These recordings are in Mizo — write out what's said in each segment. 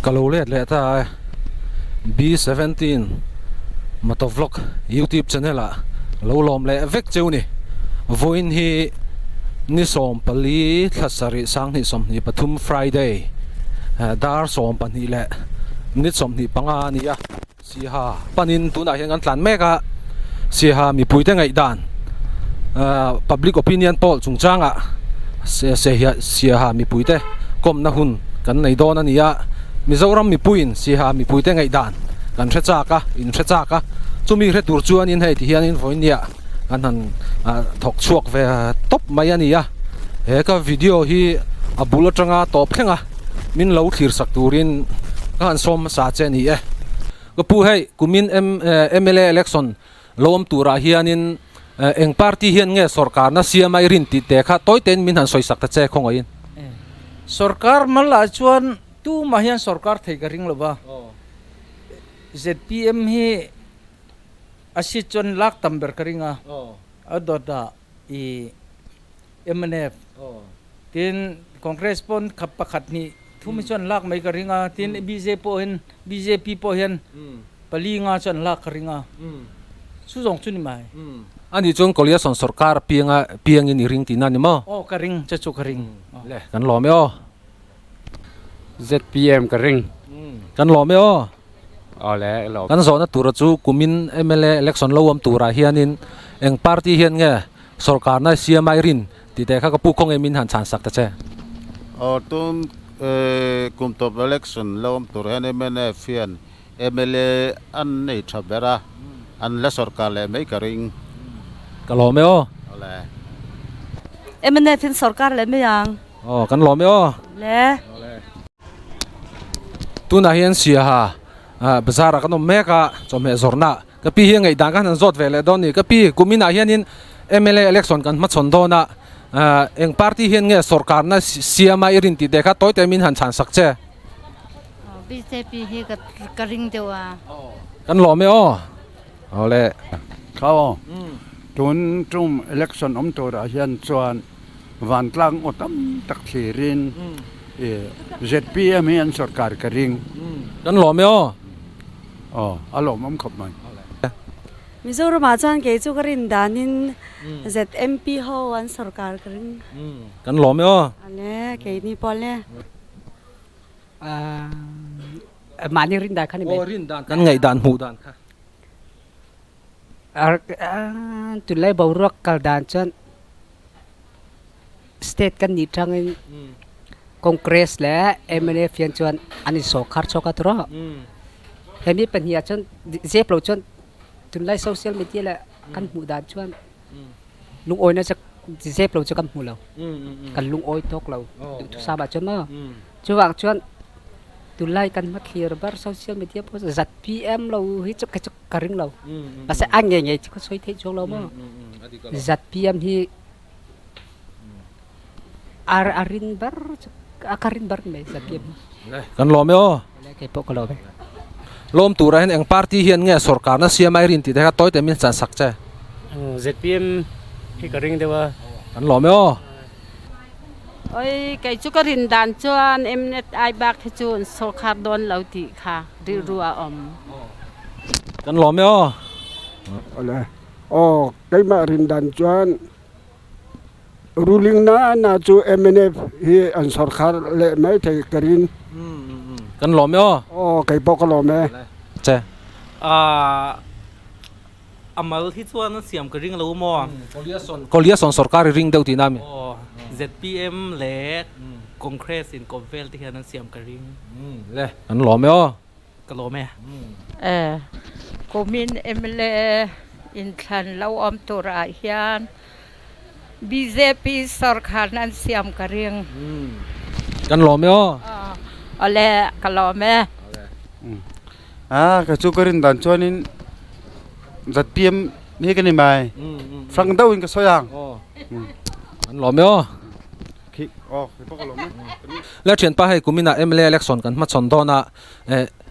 Ka lo let leh ta e B 17 Moto Vlog YouTube channel ah lo lawm leh vek cheu ni. Vawiin hi ni 14 thla sarih sanghnih 23 Friday dar 12 leh minute 25 a ni a. Siaha panin tunah hian kan tlan mek a, Siaha mipuite ngaihdan public opinion poll chungchangah Siaha mipuite kawmna hun kan nei dawn a ni a, Mizoram mipuiin Siaha mipuite ngaihdan kan hre chak a, in hre chak a, chumi hre tur chuanin hei ti hianin vawinia kan han thawk chhuak ve tawp mai a ni a, he ka video hi a bul atanga tawp thleng a. Min lo thlir sak turin ka han sawm hmasa che a ni e. Ka pu hei kumin mla election lo awm turah hianin eng party hian nge sorkarna siam a i rin tih te kha tawi tein min han sawi sak ta che khawngaihin. Sorkar mal ah chuan tumah hian sorkar thei ka ring lo va, zpm hi a seat chuan lak tam ber ka ring a, a dawt ah i mnf tin Congress pawn khat pakhat hnih thum hi chuan lak mai ka ring a tin bjp pawh hian bjp pawh hian pali nga chuan lak ka ring a chu zawng chu ni mai. Ani chuan Koliasawn sorkar pianga piangin i ring tihna a ni maw? Aw ka ring che chu ka ring. Le kan lawm e aw. ZPM ka ring. Kan lawm e aw. Aw le lawm. Kan zawhna tura chu kumin mla election lo awm turah hianin eng party hian nge Sorkarna siam ai rin tih te kha ka pu khaw nge min han chhan sak ta che. Aw tun kum tawp election lo awm tur hian mnf hian mla an nei tha ber a, an la sorkar leh mai ka ring. Ka lawm e aw. Awle. Mnf in sorkar leh mai ang. Aw kan lawm e aw. Le. Tunah hian Siaha bazar ah kan awm mek a, chawhmeh zawrhna. Ka pi hi a ngaihdan khan han zawt ve leh dawn ni. Ka pi, kum inah hianin mla election kan hmachhawn dawn a, eng party hian nge sorkarna siam a i rin tih te kha tawi te min han chhan sak che. Bjp hi ka ring deuh a. Kan lawm e aw. Awle. Kha tun tum election awm turah hian chuan vantlang aw tam tak thlirin zpm hi an sorkar ka ring. Kan lawm e aw. Aw, a lawmawm khawp mai. Mizoramah chuan kei chu ka rin danin ZMP ho an sorkar ka ring. Kan lawm e aw. Ale, keini pawh le. Mahni rin dan kha ni mai. Aw, rin dan kan ngaih dan hmuh dan kha. Tunlai boruak kal dan chuan State kan nih tangin Congress leh mnf hian chuan an insawh khar chhuak a tawrh a. Hemi pahnih ah chuan zep lo chuan tunlai social media leh kan hmuh dan chuan lungawina chu zep lo chu kan hmu lo. Kan lungawi tawk lo duhthusam ah chuan maw. Chuvang chuan tunlai kan hmathlir ber social media pawh zpm lo hi chu kei chu ka ring lo. Mahse a ngei ngei chu ka sawi theih chuang lo maw. Zpm hi A rin ber chu a ka rin ber mai ZPM hi. Kan lawm e aw. Kei pawh ka lawm e. Lawm turah hian eng party hian nge sorkarna siam a i rin tih te kha tawi te min chan sak che. ZPM hi ka ring deuh a. Kan lawm e aw. Oi kei chu ka rin dan chuan Mnet ai bak hi chu an sorkar dawn lo tih kha rilru a awm. Kan lawm e aw. Awle aw keimah rin dan chuan Ruling na na chu mnf hi an sorkar leh mai thei ka rin. Kan lawm e aw. Aw kei pawh ka lawm e. Che. A mal hi chuan an siam ka ring lo maw? Koliasawn sorkar i ring deuh tihna a mi? Aw zpm leh Congress in kawp vel te hian an siam ka ring. Le kan lawm e aw. Ka lawm e. E, kumin mla inthlan lo awm turah hian bjp sorkharna an siam ka ring. Kan lawm e aw. Awle, ka lawm e. A, ka chu ka rin dan chuanin zpm hi ka ni mai. Hrang deuhin ka sawi ang. Kan lawm e aw. Le thianpa hei kuminah mla election kan hmachhawn dawn a,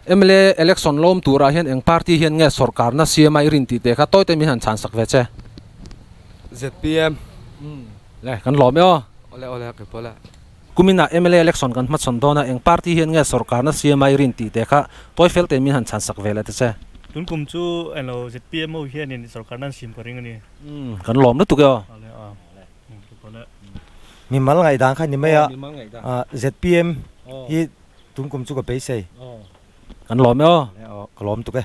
mla election lawm turah hian eng party hian nge sorkarna siam a i rin tih te kha tawi te min han chhan sak ve che. Zpm. Le kan lawm e aw. Awle awle kei pawh le. Kuminah mla election kan hmachhawn dawn a, eng party hian nge sorkarna siam a i rin tih te kha tawi fel tein min han chhansak ve leh ta che. Tun kum chu englo zpm ho hianin sorkarna an siam ka ring a ni. Kan lawm lutuk e aw. Mimal ngaihdan kha ni mai a, zpm hi tun kum chu ka beisei. Kan lawm e aw. Ka lawm tuk e.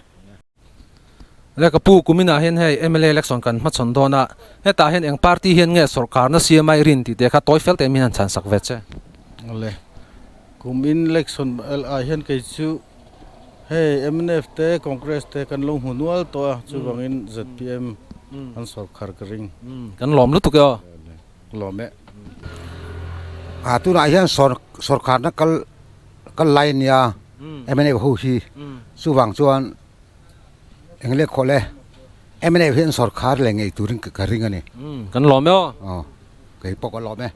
Le ka pu kuminah hian hei mla election kan hmachhawn dawn a, hetah hian eng party hian nge sorkarna siam a i rin tih te kha tawi fel tein min han chhansak ve che. Le kum in election ah hian kei chu hei mnf te Congress te kan lo hmu nual tawh a chuvangin zpm an sorkar ka ring. Kan lawm lutuk e aw. Lawm e. A tunah hian sorkarna kal kal lai ania mnf ho hi chuvang chuan eng leh khawlh e mnf hian sorkar leh ngei turin ka ring a ni. Kan lawm e aw. Aw kei pawh ka lawm e.